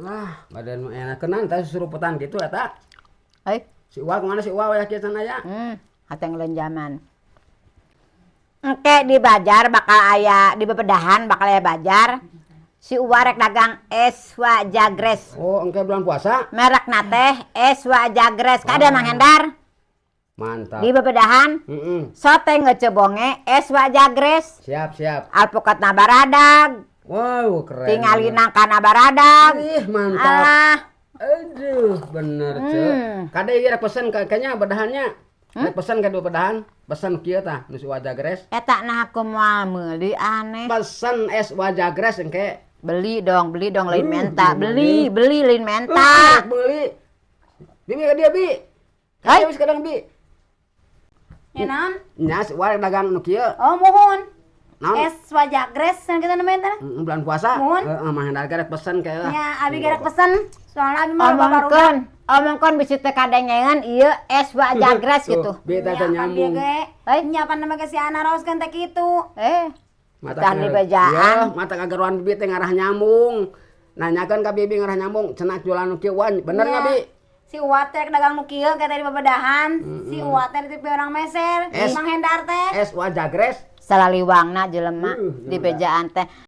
Ah, badan mah enak kenan tah susuruputan gitu eta. Hei. Si Uwa kemana, si Uwa wayah kieu can aya? Hateng lain zaman. Engke di bajar bakal aya, di bebedahan bakal aya bajar. Si Uwa rek dagang es wajagres. Oh, engke bulan puasa? Merekna teh es wajagres. Kade, Mang Hendar? Mantap. Di bebedahan. Sote ngecebonge es wajagres. Siap, siap. Alpukatna baradag. Wow, keren. Tingali nangkana baradag. Ih, mantap. Alah. Aduh, bener, Ceu. Kade ieu rek pesen kayaknya bedahannya. Rek pesen ka dua bedahan, pesen kieu tah nu si wajagres. Eta nah aku moal meuli, aneh. Pesen es wajagres engke. Beli dong, beli dong, lain menta. Beli. Beli, beli, lain menta. Rek meuli. Bibi ka dia, Bi. Hai. Ka dia sekarang, Bi. Ya naon? Nya si Uwa rek dagang nu kieu. Oh, muhun. Naon? Es wajagres yang kita namanya teh. Bulan puasa. Muhun. Heeh, Mang Hendar rek pesen kayak lah. Ya, abi gerek pesen. Soalnya abi mah loba barudak. Omongkeun, omongkeun bisi teh kadengean ieu es wajagres Tuh, gitu. Bi teh Ya, pan nyambung. dia ge. Hei. Nya pan nama ke si Ana raoskeun teh kitu. Mata Tah dibejaan. Iya, mata kagaruan Bibi teh ngarah nyambung. Nanyakeun ka Bibi ngarah nyambung, cenah jualan nu kieu, Wan. Bener nggak, Bi? Si Uwa teh dagang nu kieu kayak tadi bebedahan. Si Uwa teh di orang meser. Es. Mang Hendar teh. Es wajagres. Salaliwangna jelema jelema. di bejaan teh.